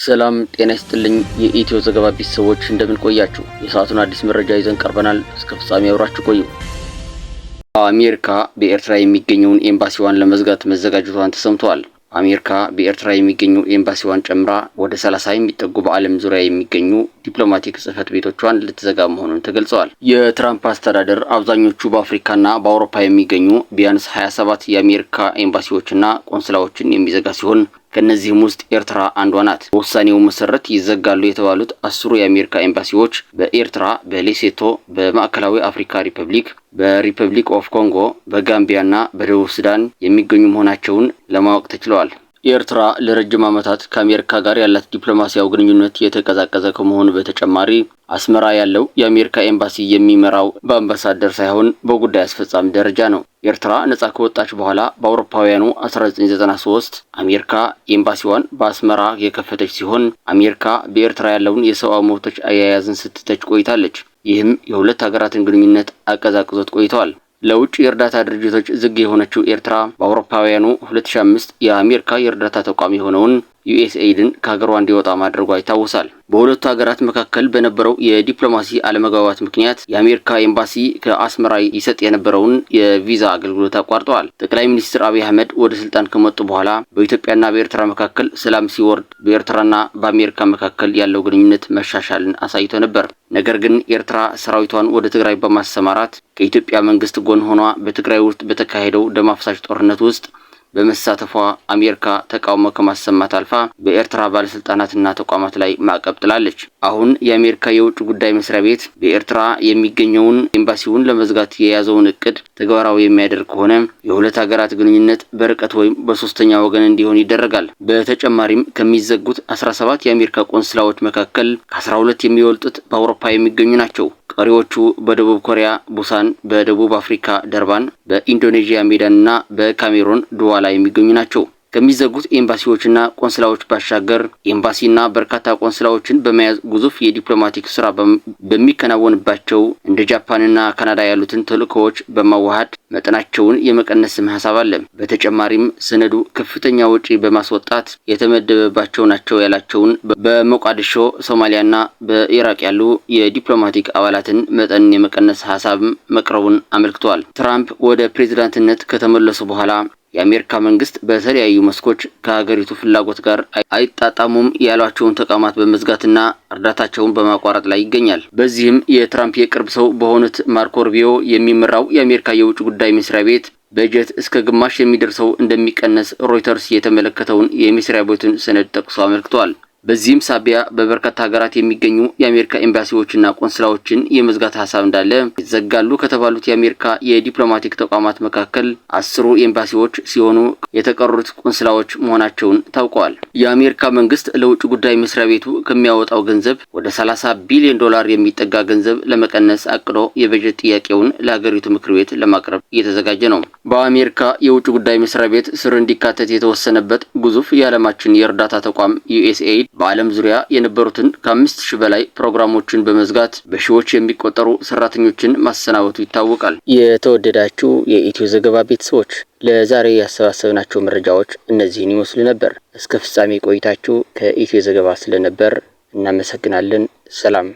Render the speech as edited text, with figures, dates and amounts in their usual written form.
ሰላም ጤና ይስጥልኝ። የኢትዮ ዘገባ ቤተሰቦች፣ እንደምን ቆያችሁ? የሰዓቱን አዲስ መረጃ ይዘን ቀርበናል። እስከ ፍጻሜ አብራችሁ ቆዩ። አሜሪካ በኤርትራ የሚገኘውን ኤምባሲዋን ለመዝጋት መዘጋጀቷን ተሰምቷል። አሜሪካ በኤርትራ የሚገኙ ኤምባሲዋን ጨምራ ወደ 30 የሚጠጉ በዓለም ዙሪያ የሚገኙ ዲፕሎማቲክ ጽህፈት ቤቶቿን ልትዘጋ መሆኑን ተገልጸዋል። የትራምፕ አስተዳደር አብዛኞቹ በአፍሪካና በአውሮፓ የሚገኙ ቢያንስ 27 የአሜሪካ ኤምባሲዎችና ቆንስላዎችን የሚዘጋ ሲሆን ከእነዚህም ውስጥ ኤርትራ አንዷ ናት። በውሳኔው መሰረት ይዘጋሉ የተባሉት 10ሩ የአሜሪካ ኤምባሲዎች በኤርትራ፣ በሌሴቶ፣ በማዕከላዊ አፍሪካ ሪፐብሊክ፣ በ Republic of ኮንጎ፣ በጋምቢያና በደቡብ ሱዳን የሚገኙ መሆናቸውን ለማወቅ ተችለዋል። ኤርትራ ለረጅም ዓመታት ከአሜሪካ ጋር ያላት ዲፕሎማሲያዊ ግንኙነት የተቀዛቀዘ ከመሆኑ በተጨማሪ አስመራ ያለው የአሜሪካ ኤምባሲ የሚመራው በአምባሳደር ሳይሆን በጉዳይ አስፈጻሚ ደረጃ ነው። ኤርትራ ነጻ ከወጣች በኋላ በአውሮፓውያኑ 1993 አሜሪካ ኤምባሲዋን በአስመራ የከፈተች ሲሆን አሜሪካ በኤርትራ ያለውን የሰብአዊ መብቶች አያያዝን ስትተች ቆይታለች። ይህም የሁለት ሀገራትን ግንኙነት አቀዛቅዞት ቆይተዋል። ለውጭ የእርዳታ ድርጅቶች ዝግ የሆነችው ኤርትራ በአውሮፓውያኑ 2005 የአሜሪካ የእርዳታ ተቋም የሆነውን ዩኤስኤይድን ከሀገሯ እንዲወጣ ማድረጓ ይታወሳል። በሁለቱ ሀገራት መካከል በነበረው የዲፕሎማሲ አለመግባባት ምክንያት የአሜሪካ ኤምባሲ ከአስመራ ይሰጥ የነበረውን የቪዛ አገልግሎት አቋርጠዋል። ጠቅላይ ሚኒስትር አብይ አህመድ ወደ ስልጣን ከመጡ በኋላ በኢትዮጵያና በኤርትራ መካከል ሰላም ሲወርድ በኤርትራና በአሜሪካ መካከል ያለው ግንኙነት መሻሻልን አሳይቶ ነበር። ነገር ግን ኤርትራ ሰራዊቷን ወደ ትግራይ በማሰማራት ከኢትዮጵያ መንግስት ጎን ሆኗ በትግራይ ውስጥ በተካሄደው ደም አፍሳሽ ጦርነት ውስጥ በመሳተፏ አሜሪካ ተቃውሞ ከማሰማት አልፋ በኤርትራ ባለስልጣናትና ተቋማት ላይ ማዕቀብ ጥላለች። አሁን የአሜሪካ የውጭ ጉዳይ መስሪያ ቤት በኤርትራ የሚገኘውን ኤምባሲውን ለመዝጋት የያዘውን እቅድ ተግባራዊ የሚያደርግ ከሆነ የሁለት ሀገራት ግንኙነት በርቀት ወይም በሶስተኛ ወገን እንዲሆን ይደረጋል። በተጨማሪም ከሚዘጉት 17 የአሜሪካ ቆንስላዎች መካከል ከ12 የሚበልጡት በአውሮፓ የሚገኙ ናቸው። ቀሪዎቹ በደቡብ ኮሪያ ቡሳን፣ በደቡብ አፍሪካ ደርባን፣ በኢንዶኔዥያ ሜዳን እና በካሜሩን ዱዋላ የሚገኙ ናቸው። ከሚዘጉት ኤምባሲዎችና ቆንስላዎች ባሻገር ኤምባሲና በርካታ ቆንስላዎችን በመያዝ ግዙፍ የዲፕሎማቲክ ስራ በሚከናወንባቸው እንደ ጃፓንና ካናዳ ያሉትን ተልእኮዎች በማዋሃድ መጠናቸውን የመቀነስም ሀሳብ አለ። በተጨማሪም ሰነዱ ከፍተኛ ወጪ በማስወጣት የተመደበባቸው ናቸው ያላቸውን በሞቃዲሾ ሶማሊያና በኢራቅ ያሉ የዲፕሎማቲክ አባላትን መጠን የመቀነስ ሀሳብም መቅረቡን አመልክተዋል። ትራምፕ ወደ ፕሬዝዳንትነት ከተመለሱ በኋላ የአሜሪካ መንግስት በተለያዩ መስኮች ከሀገሪቱ ፍላጎት ጋር አይጣጣሙም ያሏቸውን ተቋማት በመዝጋትና እርዳታቸውን በማቋረጥ ላይ ይገኛል። በዚህም የትራምፕ የቅርብ ሰው በሆኑት ማርኮ ሩቢዮ የሚመራው የአሜሪካ የውጭ ጉዳይ መስሪያ ቤት በጀት እስከ ግማሽ የሚደርሰው እንደሚቀነስ ሮይተርስ የተመለከተውን የመስሪያ ቤቱን ሰነድ ጠቅሶ አመልክቷል። በዚህም ሳቢያ በበርካታ ሀገራት የሚገኙ የአሜሪካ ኤምባሲዎችና ቆንስላዎችን የመዝጋት ሀሳብ እንዳለ፣ ይዘጋሉ ከተባሉት የአሜሪካ የዲፕሎማቲክ ተቋማት መካከል 10ሩ ኤምባሲዎች ሲሆኑ የተቀሩት ቆንስላዎች መሆናቸውን ታውቀዋል። የአሜሪካ መንግስት ለውጭ ጉዳይ መስሪያ ቤቱ ከሚያወጣው ገንዘብ ወደ 30 ቢሊዮን ዶላር የሚጠጋ ገንዘብ ለመቀነስ አቅዶ የበጀት ጥያቄውን ለሀገሪቱ ምክር ቤት ለማቅረብ እየተዘጋጀ ነው። በአሜሪካ የውጭ ጉዳይ መስሪያ ቤት ስር እንዲካተት የተወሰነበት ግዙፍ የዓለማችን የእርዳታ ተቋም ዩኤስኤይድ በዓለም ዙሪያ የነበሩትን ከ5,000 በላይ ፕሮግራሞችን በመዝጋት በሺዎች የሚቆጠሩ ሰራተኞችን ማሰናበቱ ይታወቃል። የተወደዳችሁ የኢትዮ ዘገባ ቤተሰቦች፣ ለዛሬ ያሰባሰብናቸው መረጃዎች እነዚህን ይመስሉ ነበር። እስከ ፍጻሜ ቆይታችሁ ከኢትዮ ዘገባ ስለነበር እናመሰግናለን። ሰላም።